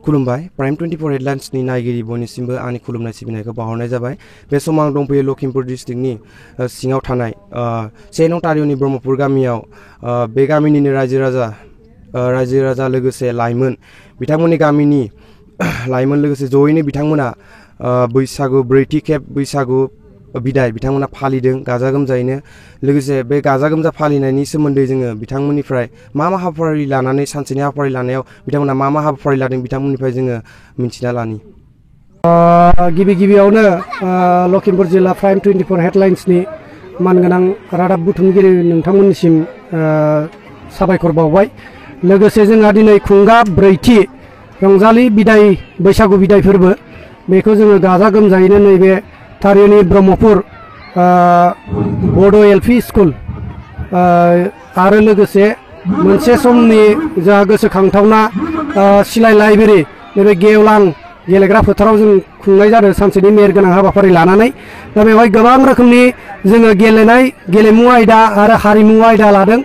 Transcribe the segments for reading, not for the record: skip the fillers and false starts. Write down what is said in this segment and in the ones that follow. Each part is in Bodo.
खुलुमबाय प्राइम 24 हेडलाइन्स नि नायगिरि बयनिसिमबो आंनि खुलुमनाय सिबिनायखौ बावहरनाय जाबाय। बे समाव आं दंफैयो लखिमपुर डिस्ट्रिक्टनि सिङाव थानाय 1 नं टारिय'नि ब्रह्मपुर गामियाव बे गामिनिनो रायजो राजा लोगोसे लाइमोन बिथांमोननि गामिनि लाइमोन लोगोसे जयैनो बिथांमोना बैसागु ब्रैथि खेब बैसागु बिदाय बिथांमोना फालिदों गाजा गोमजायैनो। लोगोसे बे गाजा गोमजा फालिनायनि सोमोन्दै जोङो बिथांमोननिफ्राय मा हाबाफारि लानानै सानसेनि हाबाफारि लानायाव बिथांमोना मा हाबाफारि लादों बिथांमोननिफ्राय जोङो मिन्थिना लानि। गिबियावनो लखिमपुर जिल्ला प्राइम 24 हेडलाइन्सनि मानगोनां रादाब बुथुमगिरि नोंथांमोननिसिम साबायखर बावबाय। लोगोसे जोंहा दिनै खुंगा ब्रैथि रंजालि बिदाय बैसागु बिदाय फोरबो बेखौ जोङो गाजा गोमजायैनो नैबे टारिय'नि ब्रह्मपुर बड' एलपि स्कुल आरो लोगोसे मोनसे समनि जा गोसोखांथावना सिलाय लाइब्रेरि नैबे गेवलां गेलेग्रा फोथाराव जों खुंनाय जादों सानसेनि मेहेरगोनां हाबाफारि लानानै। दा बेवहाय गोबां रोखोमनि जोङो गेलेमु आयदा आरो हारिमु आयदा लादों।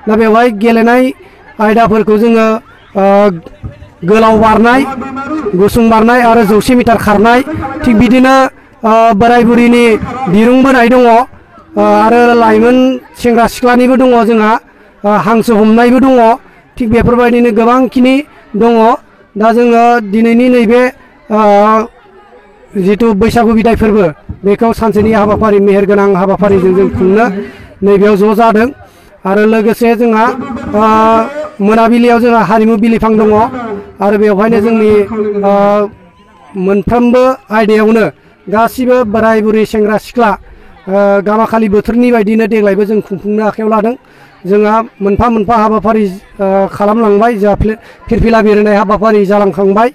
दा बेवहाय गेलेनाय आयदाफोरखौ जोङो गोलाव बारनाय गुसुं बारनाय आरो 100 मिटार खारनाय थिग बिदिनो बोराय बुरिनि दिरुं बोनाय दङ आरो लाइमोन सेंग्रा सिख्लानिबो दङ जोंहा हांसो हमनायबो दङ थिग बेफोरबायदिनो गोबांखिनि दङ। दा जोङो दिनैनि नैबे जितु बैसागु बिदाय फोरबो बेखौ सानसेनि हाबाफारि मेहेरगोनां हाबाफारिजों जों खुंनो नैबेयाव ज' जादों। आरो लोगोसे जोंहा मोनाबिलियाव जोंहा हारिमु बिलिफां दङ आरो बेवहायनो जोंनि मोनफ्रोमबो आयदायावनो गासिबो बोराय बुरि सेंग्रा सिख्ला गामाखालि बोथोरनि बायदिनो देग्लायबो जों खुंफुंनो आखायाव लादों। जोंहा मोनफा मोनफा हाबाफारि खालामलांबाय जोंहा फिरफिला बेरायनाय हाबाफारि जालांखांबाय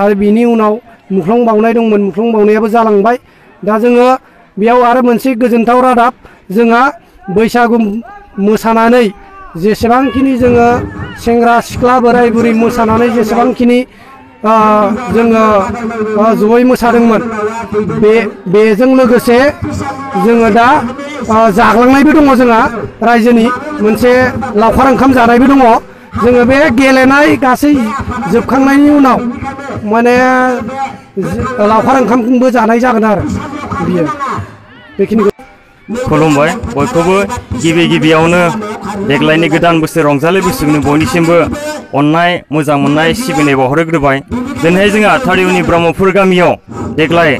आरो बिनि उनाव मुख्लं बावनाय दंमोन मुख्लं बावनायाबो जालांबाय। दा जोङो बेयाव आरो मोनसे गोजोनथाव रादाब जोंहा बैसागु मोसानानै जेसेबांखिनि जोङो सेंग्रा सिख्ला बोराय बुरि मोसानानै जेसेबांखिनि जोङो जयै मोसादोंमोन बेजों लोगोसे जोङो दा जाग्लांनायबो दङ जोंहा रायजोनि मोनसे लावखार ओंखाम जानायबो दङ। जोङो बे गेलेनाय गासै जोबखांनायनि उनाव माने लावखार ओंखामबो जानाय जागोन आरो बियो बेखिनिखौ। खुलुमबाय बयखौबो गिबियावनो देग्लायनि गोदान बोसोर रंजालि बैसागुनि बयनिसिमबो अननाय मोजां मोननाय सिबिनाय बावहरग्रोबाय। दिनैहाय जोंहा टारिय'नि ब्रह्मपुर गामियाव देग्लाय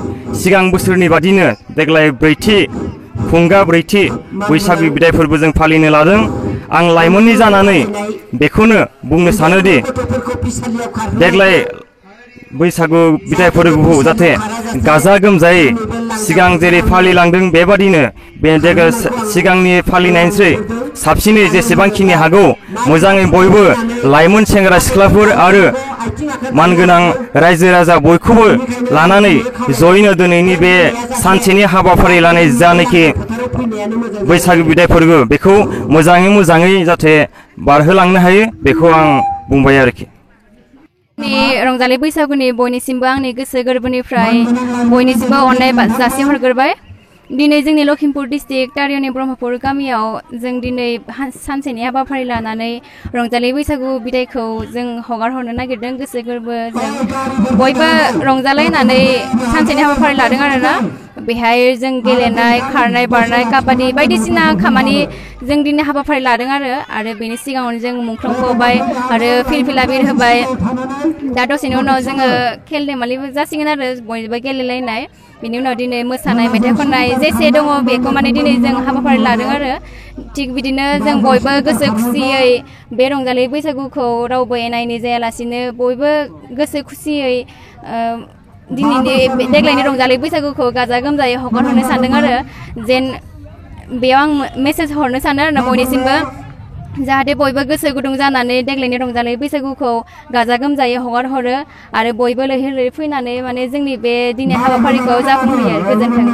सिगां बोसोरनि बादिनो देग्लाय खुंगा ब्रैथि बैसागु बिदाय फोरबो जों फालिनो लादों। आं लाइमोननि जानानै बेखौनो बुंनो सानोदि देग्लाय बैसागु बिदाय फोरबोखौ जाहाथे गाजा गोमजायै सिगां जेरै फालिलांदों बेबादिनो बे देग्लाय सिगांनि फालिनायनिख्रुइ साबसिनै जेसेबांखिनि हागौ मोजाङै बयबो लाइमोन सेंग्रा सिख्लाफोर आरो मानगोनां रायजो राजा बयखौबो लानानै जयैनो दिनैनि बे सानसेनि हाबाफारि लानाय जानाखि बैसागु बिदाय फोरबो बेखौ मोजाङै जाहाथे बारहोलांनो हायो बेखौ आं बुंबाय आरोखि। रंजालि बैसागुनि बयनिसिमबो आंनि गोसो गोरबोनिफ्राय बयनिसिमबो अननाय जासिहरग्रोबाय। दिनै जोंनि लखिमपुर डिस्ट्रिक्ट टारिय'नि ब्रह्मपुर गामियाव जों दिनै सानसेनि हाबाफारि लानानै रंजालि बैसागु बिदायखौ जों हगार हरनो नागिरदों। गोसो गोरबो जों बयबो रंजालायनानै सानसेनि हाबाफारि लादों आरोना। बेहाय जों गेलेनाय खारनाय बारनाय काबादि बायदिसिना खामानि जों दिनै हाबाफारि लादों आरो बेनि सिगाङावनो जों मुंख्लं बावबाय आरो फिरफिला बिर होबाय। दा दसेनि उनाव जोङो खेल देमालिबो जासिगोन आरो बयबो गेलेलायनाय। बिनि उनाव दिनै मोसानाय मेथाइ खननाय जेसे दङ बेखौ माने दिनै जों हाबाफारि लादों आरो थिग बिदिनो जों बयबो गोसो खुसियै बे रंजालि बैसागुखौ रावबो एना एनि जायालासिनो बयबो गोसो खुसियै दिनैनि देग्लायनि रंजालि बैसागुखौ गाजा गोमजायै हगार हरनो सानदों आरो जेन बेयाव आं मेसेज हरनो सानो आरो बयनिसिमबो जाहाथे बयबो गोसो गुदुं जानानै देग्लायनि रंजालि बैसागुखौ गाजा गोमजायै हगार हरो आरो बयबो लैहोर लैहोर फैनानै माने जोंनि बे दिनै हाबाफारिखौ जाफुंहोयो। गोजोन्थों।